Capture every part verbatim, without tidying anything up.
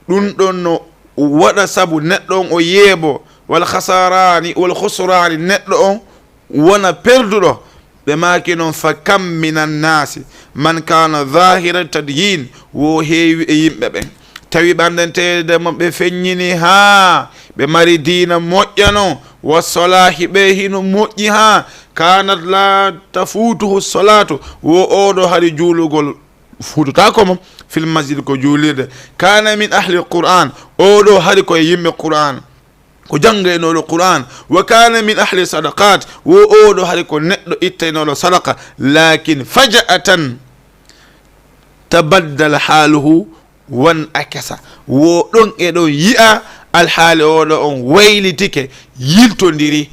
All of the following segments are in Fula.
Ɗum ɗon no waɗa sabu neɗɗo on o yeebo, wal khasarani, wal khusrani, neɗɗo on wona perduɗo. Ɓe maaki noon, fa kam minan nasi man kana zahira tadyin, wo heewi e yimɓe ɓen tawi ɓandanteede mo ɓe feññini haa ɓe mari diina moƴƴa non, wa solahi ɓe hino moƴƴi haa kanat la tafutuhu solatu, wo oɗo hari juulugol fuutataako mo, fil masjid ko juulirde, kana min ahli qur'an, oɗo hari ko e yimɓe qur'an, ko janngaynooɗo qur'an, wa kana min ahli sadaqat, wo oɗo hari ko neɗɗo ittaynooɗo sadaqa, lakin faja'atan tabaddala haluhu wan akasa, wo ɗon e ɗon yi'a alhaali oɗo on waylitike, yiltondiri.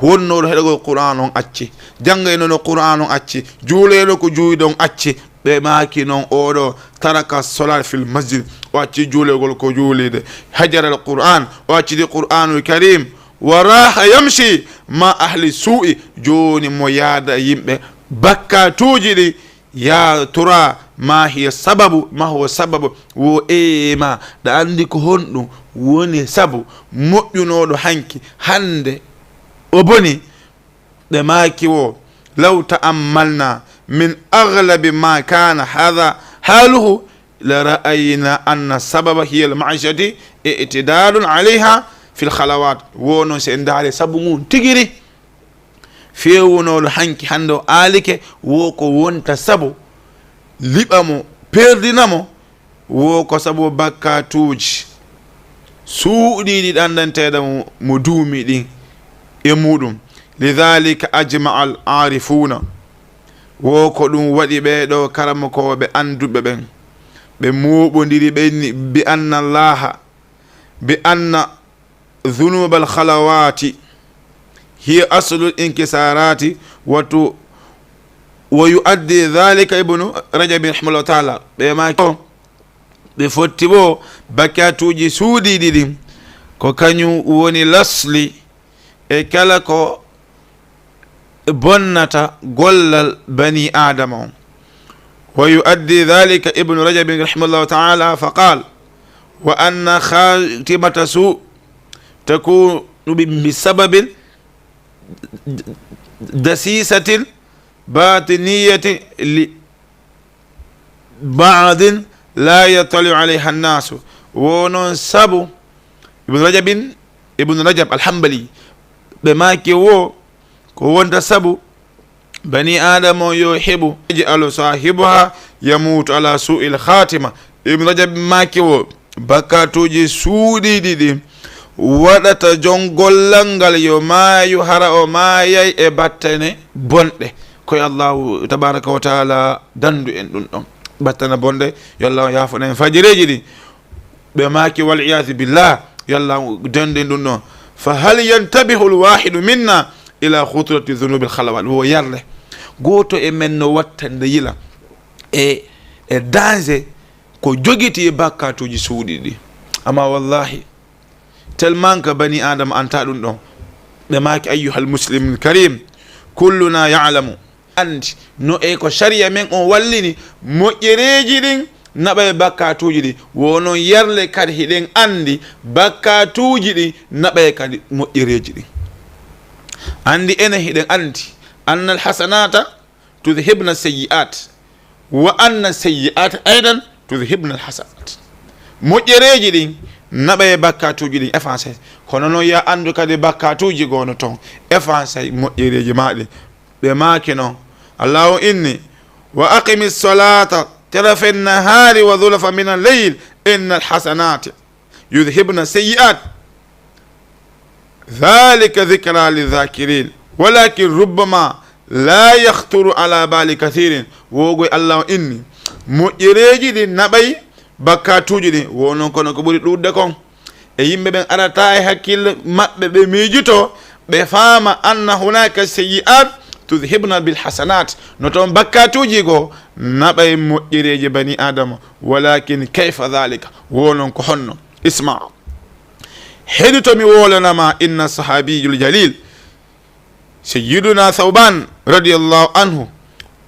Wonnooɗo heɗogol qur'an on acci, janngaynooɗo qur'an on acci, juuleyɗo ko juuyde on acci. Ɓe maaki noon, oɗo taraka solat fil masjid, o acci juulegol ko juulide, hajaral qur'an, o accidi qur'anul karim, wa raha yamshi ma ahli suu'i, jooni mo yaada yimɓe bakkatuuji ɗi. Ya tura ma hiya sababu, ma huwa sababu, wo eema ɗa anndi ko honɗum woni sabu moƴƴunooɗo hanki hannde o boni? Ɓe maaki wo, law ta'ammalna min aghlabi ma kana hadha haluhu la ra'ayna anna sababa hiya al ma'ishati i'tidalun alayha fil khalawat. Wo noon si en ndaari sabu ngun tigiri, feewunooɗo hanki hannde o aalike, wo ko wonta sabu liɓa mo, perdina mo, wo ko sabu bakkatuuji suuɗiiɗi ɗandanteeɗa mo, mo duumi ɗin e muɗum. Lidhalika ajma'a al arifuna, wo ko ɗum waɗi ɓee ɗo karamokooɓe annduɓe ɓen, ɓe mooɓondiri ɓe ni, bi anna Allaha, bi anna dhunubal khalawati hiya aslul inkisarati, wa tu-, wa yu'addi dhalika Ibnu Rajab rahimahullahu ta'ala. Ɓe maaki, ɓe fotti wo bakkatuuji suuɗiiɗi ɗin, ko kañum woni lasli e kala ko bonnata gollal bani Aadama on. Wa yu'addi dhalika Ibnu Rajab rahimahullahu ta'ala fa qal, wa anna khatimata su takunu bi, bi sababin dasisatin batiniyati li ba'din la yattali'u alayha an-nasu. Wo noon sabu Ibnu Rajabin, Ibnu Rajab al-Hanbali, ɓe maaki wo, ko wonta sabu bani Aadama on yo heɓu, yaj'alu sahibuha yamutu ala su'il khatima. Ibnu Rajab maaki wo, bakkatuuji suuɗiiɗi ɗin waɗata jon gollal ngal yo maayu, hara o maayay e battane bonɗe. Ko e Allahu tabaraka wa taala dandu en ɗum ɗon. Battane bonɗe, yo Allah yaafo en fajireeji ɗin. Ɓe maaki, wal iyaazu billah, yo Allah dandu en ɗum ɗon. Fa hal yantabihu al wahidu minna ila khuturati dhunubil khalawat? Wo yarle. Gooto e men no wattande yila e, e danger ko jogiti e bakkatuuji suuɗiiɗi. Amma wallahi, tellement que bani Adama anta ɗum ɗon. Ɓe maaki, ayyuhal muslimul karim, kulluna ya'lamu, anndi no e ko sharia men on wallini moƴƴereeji ɗin naɓa e bakkatuuji ɗin. Wo noon yarle kadi hiɗen anndi bakkatuuji ɗin naɓa e kadi moƴƴereeji ɗin. Anndi enen hiɗen anndi annal hasanata tudhibna sayyi'at, wa anna sayyi'at aidan tudhibna alhasanat. Moƴƴereeji ɗin naɓa e bakkatuuji ɗin effacer. Kono noon ya anndu kadi bakkatuuji goo no toon effacer moƴƴereeji ma ɗin. Ɓe maaki noon, Allahu inni, wa aqimi salata tarafa nahari wa zulafa min al-layl inna alhasanati yudhibna sayyi'at dhalika dhikra lidhakirin walakin rubbama la yakhturu ala bali kathirin. Wogoy Allah inni moƴƴereeji ɗin naɓay bakkatuuji ɗin. Wo noon kono ko ɓuri ɗuuɗde kon e yimɓe ɓen arata e hakkille maɓɓe ɓe miijito ɓe faama anna hunaka sayyi'at tudhibna bil hasanat. No toon bakkatuuji goo naɓay moƴƴereeji bani Adama. Walakin kayfa dhalika? Wo noon ko honno? Isma. Heɗito mi wolanama inna sahabiyul jalil sayyiduna Thawban radiyallahu anhu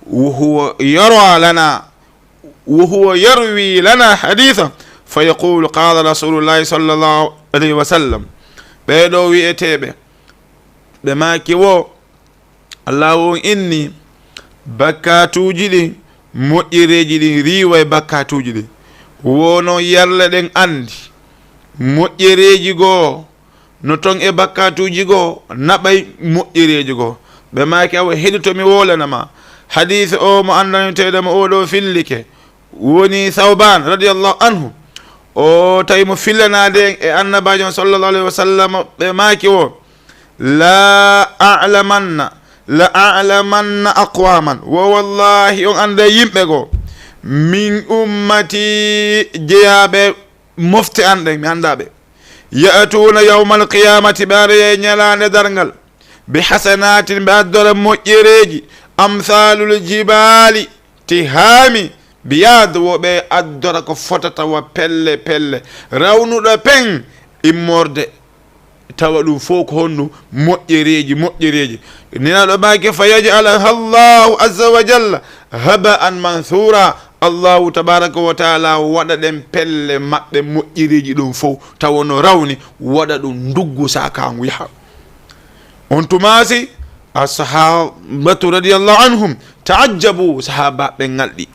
wa huwa yara lana wa huwa yarwi lana haditha فيقول: قال رسول الله صلى الله عليه وسلم. Ɓee ɗoo wi'eteeɓe, ɓe maaki wo, Allaahu on inni, bakkaatuuji ɗin, moƴƴereeji ɗin riiwa e bakkaatuuji ɗin. Wo non yarle ɗen anndi, moƴƴereeji goo no ton e bakkaatuuji goo, naɓay moƴƴereeji goo. Ɓe maaki, awa heɗito mi woolana ma. Hadiis o mo anndanteeɗo mo oo ɗoo fillike, woni Sawbaan radiyallaahu anhu. O tawi mo fillanaade en e Annabaajo on sallallaahu alayhi wa sallam, ɓe maaki wo, "La a'lamanna, la a'lamanna aqwaman." Wo wallaahi on annday yimɓe goo. Min ummati, jeyaaɓe mofte an ɗen, mi anndaa ɓe. Ya'tuuna yawmal qiyaamati, ɓe aroyay ñalaande darngal. Bi hasanaatin, ɓe addora moƴƴereeji. Amsaalul jibaali, tihaami, biyaad, wo ɓe addora ko fotata wa pelle pelle. Rawnuɗo pen immorde. Tawa ɗum fof ko honɗum? Moƴƴereeji, moƴƴereeji. Nelaaɗo maaki, "Fa yaj'alaha Allahu azza wa jalla haba'an mansuura." Allahu tabaaraka wa taala waɗa ɗen pelle maɓɓe moƴƴereeji ɗum fof, tawa no rawni, waɗa ɗum nduggu saakaangu yaha. On tumaasi, ashaabatu radiyallahu anhum ta'ajjabu, sahaabaaɓe ngalɗi.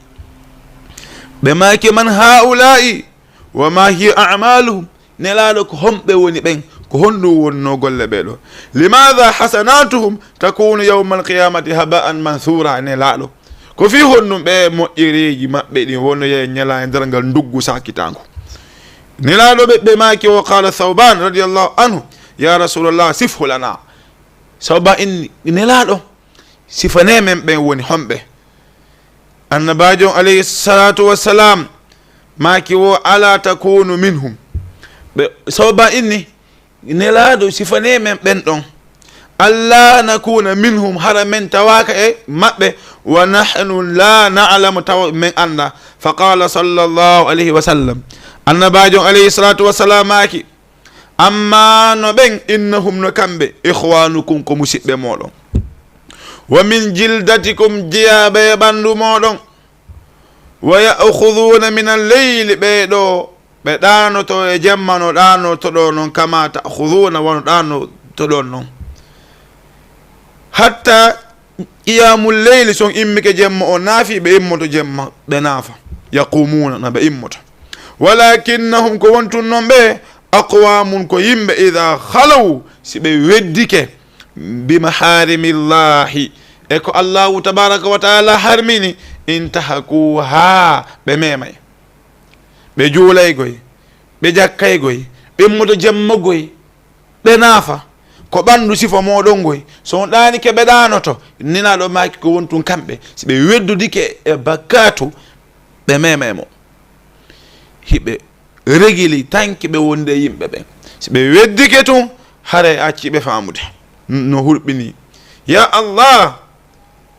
Ɓe maaki, "Man haa'ulaa'i wa ma hiya a'maaluhum?" Nelaaɗo, ko homɓe woni ɓen? Ko honɗum wonnoo golle ɓee ɗoo? "Limaada hasanatuhum takunu yawmal qiyaamati haba'an mansuura?" Nelaaɗo, ko fii honɗum ɓe moƴƴereeji maɓɓe ɗin wonoyay ñalaande darngal nduggu saakitaangu? Nelaaɗo ɓe, ɓe maaki, wa qaala Sawbaan radiyallahu anhu, "Ya Rasuulallah, sifhu lana." Sawbaan inni, Nelaaɗo, sifanee men ɓen woni homɓe? Annabaajo on alayhi salaatu wa salaam maaki wo, "Alaa takuunu minhum." Ɓe, Sawbaan inni, Nelaaɗo, sifanee men ɓen ɗon. "Allaa nakuuna minhum," hara men tawaaka e maɓɓe. "Wa nahnu laa na'lamu," tawa men anndaa. Fa qaala sallallaahu alayhi wa sallam, Annabaajo on alayhi salaatu wa salaam maaki, "Ammaa no ɓen, innahum, no kamɓe, ikhwaanukum, ko musiɓɓe mooɗon. Wa min jildatikum, jeyaaɓe e ɓanndu mooɗon. Wa ya'khuduuna min al-leyli," ɓee ɗoo, ɓe ɗaanoto e jemma no ɗaanotoɗon non, kama ta'khuduuna, wano ɗaanotoɗon non. Hatta qiyaamul leyli, si on immike jemma, on naafi, ɓe immoto jemma, ɓe naafa. Yaquumuuna, na ɓe immoto. Walaakinnahum, ko wontun non ɓe, aqwaamun, ko yimɓe, idaa khalaw, si ɓe weddike, bi mahaarimillahi, e ko Allaahu tabaaraka wa taala harmini, intahakuuhaa, ɓe meemay. Ɓe juulaygoy, ɓe jakkaygoy, ɓe immoto jemma goy, ɓe naafa. Ko ɓanndu sifa mooɗon ngoy. Si on ɗaanike ɓe ɗaanoto, Nelaaɗo maaki ko wontun kamɓe. Si ɓe weddudike e bakkaatu, ɓe meemay mo. Hiɓe regili tanki ɓe wonde yimɓe ɓen. Si ɓe weddike tun, haray acci ɓe faamude no hulɓini. Ya Allah,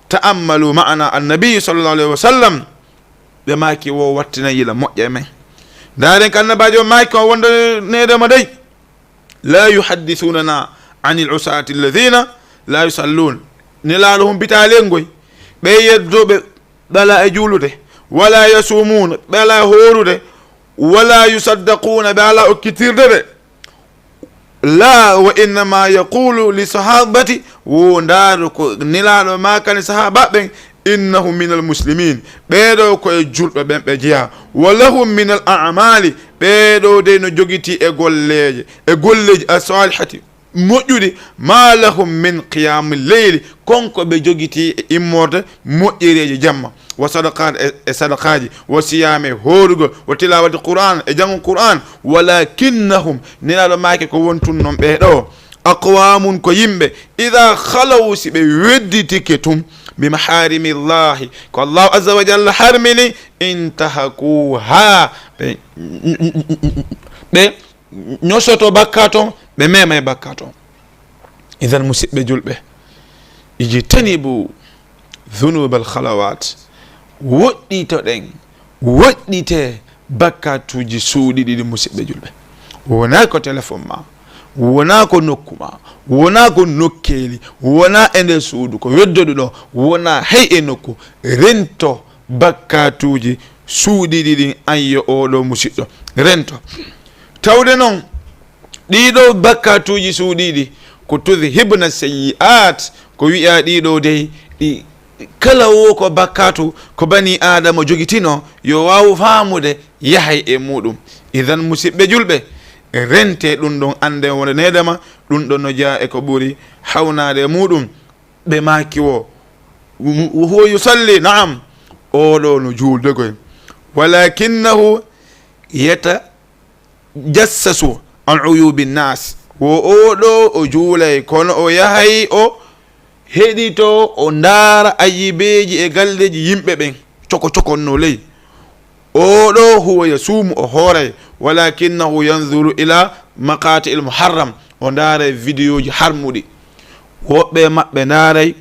ta'ammalu ma'ana annabi sallallahu alayhi wa sallam. Ɓe maaki wo wattina yila moƴƴa e men. Ndaaren ko Annabaajo maaki ko wonde neede mo dey. La yuhaddithunana anil usaati alladhina la yusallun. Nelaaɗo humpitaali en ngoy. Ɓe yeddooɓe ɓe alaa e juulude, wala yasumuuna, ɓe alaa e hoorude, wala yusaddaquuna, ɓe alaa okkitirde de. La, wa innama yaqulu li sahabati, wo ndaaro ko Nelaaɗo maakani sahaaba ɓen, innahum minal muslimin, ɓee ɗoo ko e julɓe ɓen ɓe jeyaa. Wa lahum minal a'mali, ɓee ɗoo dey no jogitii e golleeje, e golleeji as-salihati, moƴƴuɗi, ma lahum min qiyamil leyli, kon ko ɓe jogitii e immorde moƴƴereeji jamma, wa sadaqat, e, e sadaqaaji, wa siyaami, e hoorugol, wa tilawati Qur'an, e janngugol Qur'an, walakinnahum, Nelaaɗo maaki ko wontun non ɓee ɗoo, aqwamun, ko yimɓe, ida khalaw, si ɓe wedditike tun, bi maharimillahi, ko Allahu azza wa jalla harmini, intahakuha, ɓe, ɓe ñosoto bakkaat on, ɓe meema e bakkaat on. Idan, musiɓɓe julɓe, ijtanibu dhunubal khalawat, woɗɗitoɗen, woɗɗite bakkaatuuji suuɗiɗi ɗi, musiɓɓe julɓe. Wonaa ko téléphone ma, wonaa ko nokku ma, wonaa ko nokkeeli, wonaa e nder suudu ko weddoduɗo, wonaa hay e nokku, rento bakkaatuuji suuɗiɗi ɗin, an yo oɗo musiɗɗo. rento. Tawde noon, ɗiɗo bakkatuuji suuɗiiɗi ko tudhibna sayyi'at, ko wiya ɗiɗo dey, ɗi kala wo ko bakkatu ko bani Aadama jogitino, yo waawu faamude yahay e muɗum. Idan, musidɓe julɓe, rente ɗum ɗon, annde wonde needama ɗum ɗon no jeyaa e ko ɓuri hawnaade e muɗum. Ɓe maaki wo, wo huwa yusalli, naam, oɗo no juulde koy. Walakinnahu yata jassasu an uyubi nnas. Wo oɗo o juulay, kono o yahay o heɗito, o ndaara ayibeeji e galleeji yimɓe ɓen, coko coko no ley. Oɗo huwa yasuumu, o hooray, walakinnahu yanzuru ila maqati il muharram, o ndaaray vidéoji harmuɗi. Woɓɓe maɓɓe ndaaray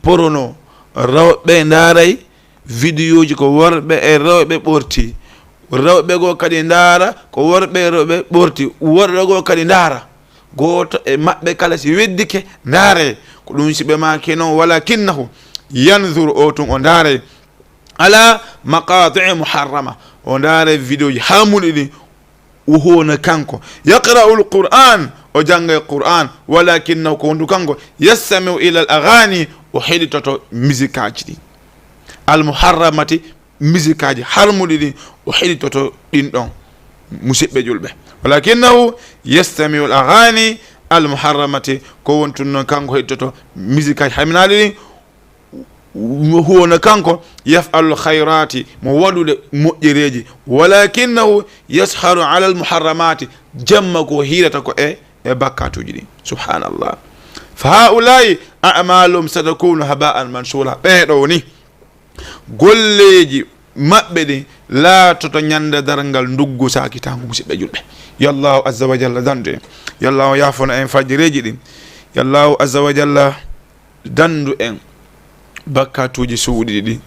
porono, rewɓe ndaaray vidéoji ko worɓe e rewɓe ɓorti. Rewɓe goo kadi ndaara ko worɓe e rewɓe ɓorti. Worɓe goo kadi ndaara. Gooto e maɓɓe kala si weddike ndaare. Ko ɗum si ɓe maaki noon, walakinnahu yanzuru, o tun o ndaaray ala maqati'i muharrama. O ndaaray vidéoji harmuɗi ɗin. Wo huwa no kanko yaqra'ul Qur'an, o janngay Qur'an, walakinnahu, ko wondu kanko, yastami'u ila al aghani, o heɗitoto misikaaji ɗin. Al muharramati, misikaaji harmuɗi ɗin, o heɗitoto ɗin ɗon. Musidɓe julɓe, walakinnahu yastami'u al aghani al muharramati, ko wontun noon kanko heɗitoto misikaaji harminaaɗi ɗin. Huwa no kanko yaf'alul khayrati, mo waɗude moƴƴereeji, walakinnahu yasharu alal muharramati, jamma ko hiirata ko e, e bakkatuuji ɗin. Subhanallah. Fa haula'i a'malum satakunu haba'an mansura. Ɓee ɗoo ni, golleeji maɓɓe ɗin laatoto ñande darngal nduggu saakitaangu, musidɓe julɓe. Yo Allahu azza wa jalla dandu en. Yo Allahu yaafano en fajjireeji ɗin. Yo Allahu azza wa jalla dandu en bakkatuuji suuɗiɗi ɗin.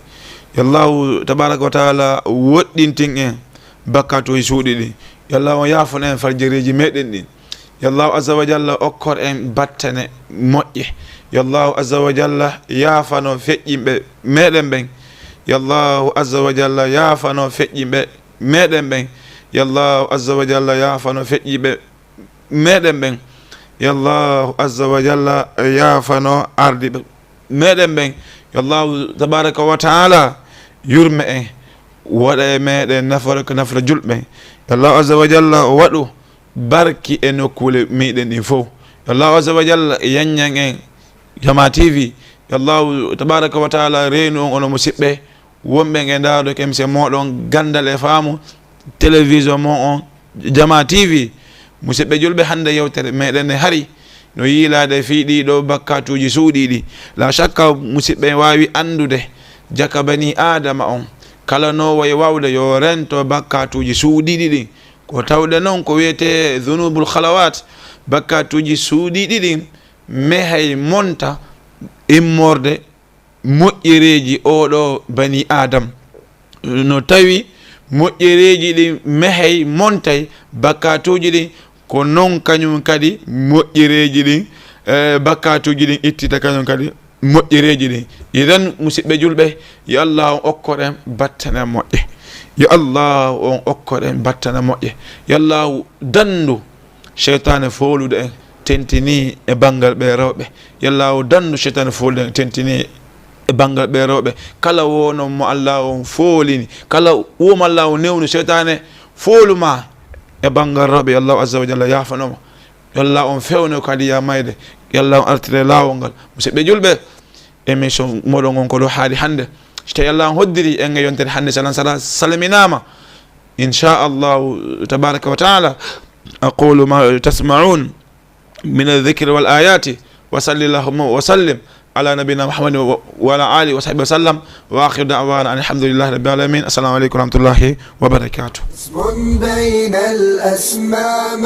Yo Allahu tabaraka wa taala woɗɗintin en bakkatuuji suuɗiɗi. Yo Allahu yaafano en fajjireeji meɗen ɗin. Yo Allahu azza wa jalla okkor en battane moƴƴe. Yo Allahu azza wa jalla yaafano feƴƴinɓe meɗen ɓen. Yo Allahu azza wa jalla yaafano feƴƴinɓe meɗen ɓen. Yo Allahu azza wa jalla yaafano feƴƴinɓe meɗen ɓen. Yo Allahu azza wa jalla yaafano ardiiɓe meɗen ɓen. Yo Allahu tabaraka wa taala yurme en, waɗa e meɗen nafoore ko nafata julɓe. Yo Allahu azza wa jalla waɗu barki e nokkuule meɗen ɗin fof. Yo Allahu azza wa jalla yanñan en Jama T V. Yo Allahu tabaraka wa taala reenu on, onon musidɓe wonɓe e ndaarde ko émission mooɗon Ganndal e Faamu, télévision mon on Jama T V. Musidɓe julɓe, hannde yewtere meɗen ne hari no yiilaade fii ɗii ɗoo bakkatuuji suuɗiiɗi. La shakka, musidɓe, en waawi anndude jaka bani Aadama on, kala no wayi waawde yo rento bakkatuuji suuɗiiɗi ɗin. Ko tawde noon ko wiyetee zunubul khalawat, bakkatuuji suuɗiiɗi ɗin, mehay monta immorde moƴƴereeji oo ɗoo bani Aadam. No tawi moƴƴereeji ɗin mehay montay bakkatuuji ɗin, ko noon kañum kadi moƴƴereeji ɗin, eh, bakkatuuji ɗin ittita kañum kadi moƴƴereeji ɗin. Idan, musidɓe julɓe, yo Allah on okkor en battane moƴƴe. Yo Allah on okkor en battane moƴƴe. Yo Allah dandu seytaane foolude en, tentinii e banngal ɓee rewɓe. Yo Allah o dandu seytaane foolude en, tentinii e banngal ɓee rewɓe. Kala woono mo Allah on foolini, kala woo mo Allah on newni seytaane foolu ma e banngal rewɓe, yo Allah azza wa jalla yaafano ma. Yo Allah on fewno kadi ya mayde. Yo Allah on artire laawol ngal. Musidɓe julɓe, émission moɗon on ko ɗo haali hannde. So tawi Allah on hoddiri en e yontere hannde, salan sala salminaama. إن شاء الله تبارك وتعالى. أقول ما تسمعون من الذكر والآيات، وصل اللهم وسلم على نبينا محمد و-، وعلى آله وصحبه وسلم، وآخر دعوانا أن الحمد لله رب العالمين. السلام عليكم ورحمة الله وبركاته. بين الأسماء